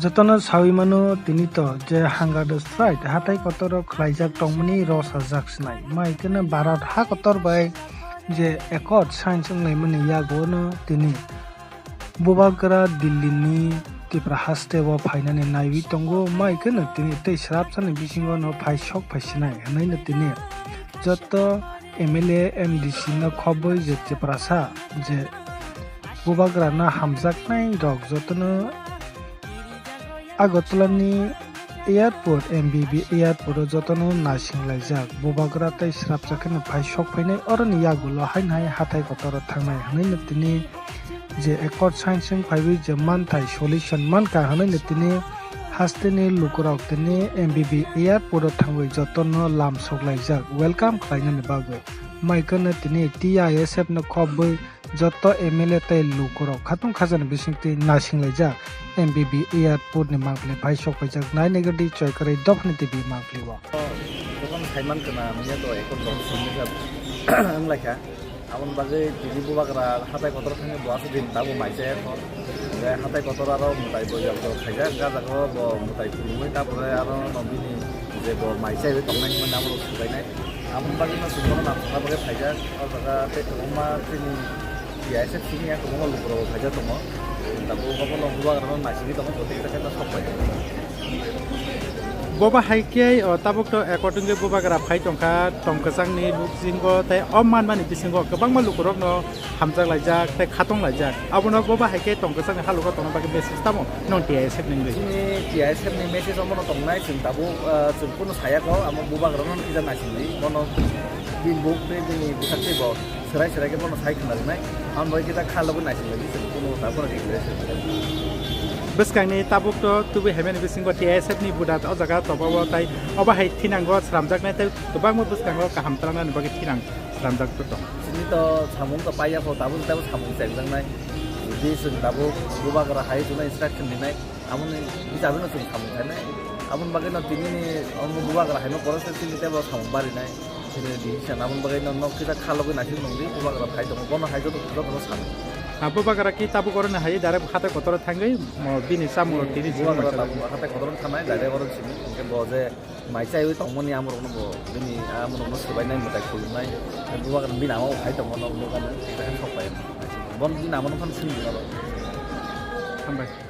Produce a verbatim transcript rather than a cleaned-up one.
Jotono sawi mano tini to je hunger strike hatai kotoro khlaijak tongmani rosajak sinai. Mai keno Bharat ha kotor bai je accord sign wnglaimani yago no tini Bubagra Delhi ni Tipra haste o phainani naiwi tongo, mai keno tini tei srapsani bisingo no phai sok phai sinai hwnwi no tini joto M L A, M D C no khobwi je Tiprasa je Bubagra no hamjaknai rok jotono Agartala ni airport, M B B airport o jotono naising laijak. Bubagra tei srapsa kheno phai sok phainai oroni yagulo haino hai hatai kotoro thangnai hwnwi no tini je accord sign wng phaiwi je manthai solution mankha hwnwi no tini hasteni lukurok tini M B B airport o thangwi jotono lam sok laijak welcome khlainani bagwi. Mai keno tini T I S F no khobwi joto M L A tei lukurok khatung khajani bisingtwi naising laijak M B B airport ni mangpili phai sok phaijak nai naigardi Choikwrwi dophani T V mangpili o. Jokhon saiman kana miya to ekon dok simi ka wng laikha. Aboni bagwi tini Bubagra hatai kotor thangwi bo aswk din tabuk mai chaya kho. Hwnkhe hatai kotor aro mwtai bo yok yok khaijak, gajak o bo mwtai khulumwi, tapore aro no bini je bo mai chaiwi tongnai hinmani abo rok swbainai. Aboni bagwi no chwng bono nathokna bagwi phaijak. O jaga tei kwbangma chini T I S F simi ya kwbangma lukurok bo phaijak tongo. Tabuk obono Bubagrano naisingwi tongo, joto kisa khe no sok pai. Boba hai khe, o, tabuk to accordingly Bubagra phai tongkha, tong kwchangni bisingo tei o manmani bisingo kwbangma lukurokno hamjak laijak tei khatong laijak. Abono boba hai khe tong kwchangni halugo tongna bagwi message tamo nwng T I S F ni wngwi? Chini T I S F ni message omono tongnai, chwng tabuk, ah, chwng kunu saya kho, amo Bubagrano kisa naisingwi, bono bini buk tei bini bwsakhe bo. Serai serai khe bono sai khna rwnai. Ang bai kisa kha logwi naising lai, kunu ta bono request. Bwskangni tabuk to tubi haimani bisingo T I S F ni buda o jaga tobao tai obo hai thinango sramjaknai tei kwbangma bwskango kaham twlangnani bagwi thinang sramjak to tong. Chini to samung to paiya kho, tabuk tabuk samung chengjaknai. Jodi chwng tabuk Bubagra hai chwngno instruction rinai, amoni hisabeno chwng samung khainai. Aboni bagwino tinini omo Bubagra haino porosel chini teibo samung barinai. Chini decision aboni bagwi no nok kisa kha logwi naising nungdi, Bubagra phai tongo, bono hai joto, jotono sano. Ah, Bubagra ki tabuk oro ni hai direct hatai kotoro thangwi, mo bini chamung rok tini chini Bubagra masa tabuk hatai kotoro thangnai, direct oro simi, hwnkhe bo je mai chaiwi tongmani amorokno bo bini amorokno swbainai, mwtai khulumnai, Bubagra bini ama bo phai tongo, nok nukha nung, kisa khe sok pai. Bono bini ama nukha nung simi. Hambai.